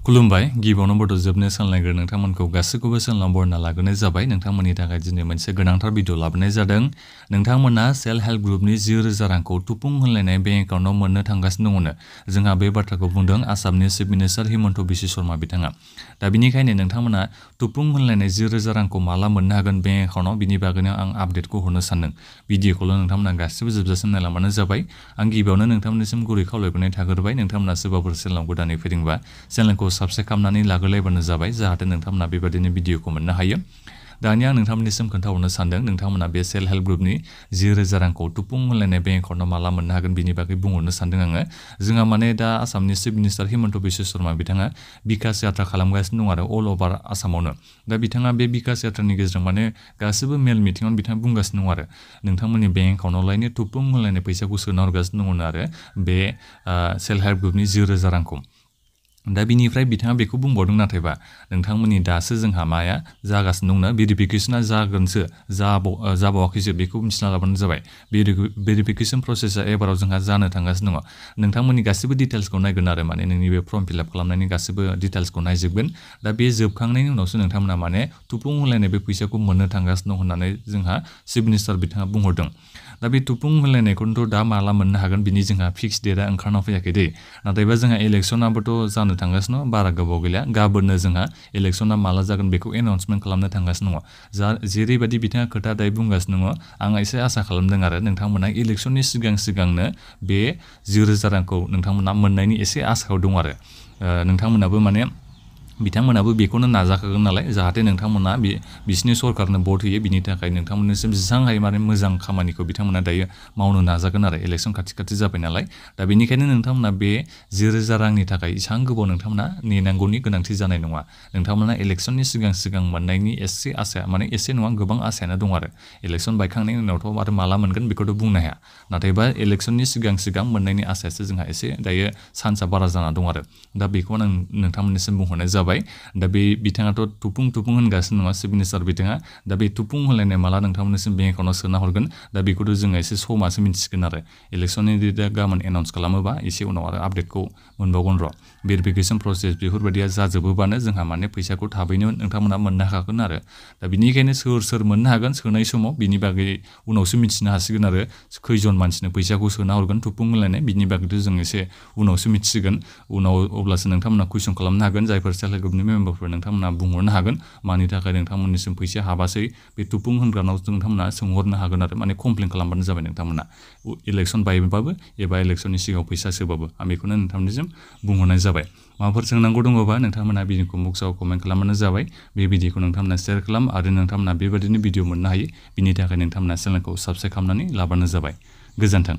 खुलुमबाय गिबियावनो बड' जोबनो सानलायग्रो नोंथांमोनखौ गासैखौबो सानलां बरना लाग्रोनाय जाबाय नोंथांमोननि थाखाय दिनै मोनसे गोनांथार भिडिअ लाबोनाय जादों नोंथांमोना सेल्फ हेल्प ग्रुपनि 10,000 रांखौ तुपुं होनलायनाय बेंक एकाउन्टआव मोननो थांगासिनो दङनो जोंहा बे बाथ्राखौ बुंदों आसामनि चिफ मिनिस्टार हिमन्त बिश्व शर्मा बिथाङा दा बिनिखायनो नोंथांमोना तुपुं होनलायनाय 10,000 रांखौ माला मोननो हागोन बेंक एकाउन्टआव बिनि बागैनो आं आपडेटखौ हरनो सानदों भिडिअखौल' नोंथांमोना गासिबो जोबजासिम नायलांबानो जाबाय आं गिबियावनो नोंथांमोननिसिम गुरै खावलायनाय थाग्रोबाय नोंथांमोना सोरबाफोर चेनेलाव गोदानै फैदोंबा चेनेलखौ साबस्क्राइब खालामनानै लाग्रोलायबानो जाबाय जाहाथे नोंथांमोना बेबायदिनो भिडिअखौ मोननो हायो दानिया आं नोंथांमोननिसिम खोन्थाहरनो सानदों नोंथांमोना बे सेल्फ हेल्प ग्रुपनि 10,000 रांखौ तुपुं होनलायनाय बेंक एकाउन्टआव माला मोननो हागोन बिनि बागै बुंहरनो सानदों आङो जोंहा माने दा आसामनि चिफ मिनिस्टार हिमन्त बिश्व शर्मा बिथाङा बिकास यात्रा खालामगासिनो दं आरो अल अभार आसामावनो दा बिथाङा बे बिकास यात्रानि गेजेरजों माने गासिबो मेल मिटिङावनो बिथाङा बुंगासिनो दं आरो नोंथांमोननि बेंक एकाउन्टआवलायनो तुपुं होनलायनाय फैसाखौ सोना हरगासिनो दङ आरो बे सेल्फ हेल्प ग्रुपनि 10,000 रांखौ दा बिनिफ्राय बिथाङा बेखौ बुंबावदों नाथायबा नोंथांमोननि दासो जोंहा माया जागासिनो दंना भेरिफिकेसना जागोनसो जाबावाखैसो बेखौ मिथिना लाबानो जाबाय भेरिफिकेसन प्रसेसा एबाराव जोंहा जानो थांगासिनो दङ नोंथांमोननि गासिबो डिटेल्सखौ नायगोन आरो माने नोंनि बे फर्म फिलआप खालामनायनि गासिबो डिटेल्सखौ नायजोबगोन दा बे जोबखांनायनि उनावसो नोंथांमोना माने तुपुं होनलायनाय बे फैसाखौ मोननो थांगासिनो दं होननानै जोंहा चिफ मिनिस्टार बिथाङा बुंहरदों दा बे तुपुं होनलायनायखौथ' दा माला मोननो हागोन बिनि जोंहा फिक्स डेटआ ओंखारना फैयाखै दै नाथायबा जोंहा इलेक्सनाबोथ' जानो थांगासिनो दं बारा गोबाव गैला गाबोननो जोंहा इलेक्सना माला जागोन बेखौ एनाउन्समेन्ट खालामनो थांगासिनो दङ जेरैबायदि बिथाङा खोथा दायो बुंगासिनो दङ आं एसे आसा खालामदों आरो नोंथांमोना इलेक्सननि सिगांनो बे 10,000 रांखौ नोंथांमोना मोननायनि एसे आसायाव दं आरो नोंथांमोनाबो माने बिथांमोनाबो बेखौनो नाजाखागोन नालाय जाहाथे नोंथांमोना बिसिनि सरकारनो भट होयो बिनि थाखाय नोंथांमोननिसिम जेसां हायो माने मोजां खामानिखौ बिथांमोना दायो मावनो नाजागोन आरो इलेक्सन खाथि जाबाय नालाय दा बेनिखायनो नोंथांमोना बे 10,000 रांनि थाखाय इसां गोबाव नोंथांमोना नेनांगौनि गोनांथि जानाय नङा नोंथांमोना इलेक्सननि सिगां मोननायनि एसे आसाया माने एसे नङा गोबां आसायानो दं आरो इलेक्सन बायखांनायनि उनावथ' आरो माला मोनगोन बेखौथ' बुंनो हाया नाथायबा इलेक्सननि सिगां मोननायनि आसायासो जोंहा एसे दायो चान्सआ बारा जाना दं आरो दा बेखौ आं नोंथांमोननिसिम बुंहरनाय जाबाय दा बे बिथाङाथ' तुपुं होनगासिनो नङा चिफ मिनिस्टार बिथाङा दा बे तुपुं होनलायनाय माला नोंथांमोननिसिम बेंक एकाउन्टआव सोना हरगोन दा बेखौथ' जोङो एसे समासो मिन्थिगोन आरो इलेक्सननि डेटआ गाबोन एनाउन्स खालामोबा एसे उनाव आरो आपडेटखौ मोनबावगोन र' भेरिफिकेसन प्रसेस बेफोरबायदिया जाजोबोबानो जोंहा माने फैसाखौ थाबैनो नोंथांमोना मोननो हागोन आरो दा बिनिखायनो सोर मोननो हागोन सोनाय समाव बिनि बागै उनावसो मिथिनो हासिगोन आरो खैजन मानसिनो फैसाखौ सोना हरगोन तुपुं होनलायनाय बिनि बागैथ' जों एसे उनावसो मिथिसिगोन उनाव अब्लासो नोंथांमोना कुइसन खालामनो हागोन जायफोर सेल्फ हेल्प ग्रुपनि मेम्बारफोर नोंथांमोना बुंहरनो हागोन मानि थाखाय नोंथांमोननिसिम फैसा हाबासै बे तुपुं होनग्रानाव नोंथांमोना सोंहरनो हागोन आरो माने कमप्लेन खालामबानो जाबाय नोंथांमोना इलेक्सन बायबाबो एबा इलेक्सननि सिगाङाव फैसा सोबाबो आं बेखौनो नोंथांमोननिसिम बुंहरनाय जाबाय माबाफोर सोंनांगौ दङबा नोंथांमोना भिडिअखौ बक्सआव कमेन्ट खालामबानो जाबाय बे भिडिअखौ नोंथांमोना शेयार खालाम आरो नोंथांमोना बेबायदिनो भिडिअ मोननो हायो बिनि थाखाय नोंथांमोना चेनेलखौ साबस्क्राइब खालामनानै लाबानो जाबाय गोजोन्थों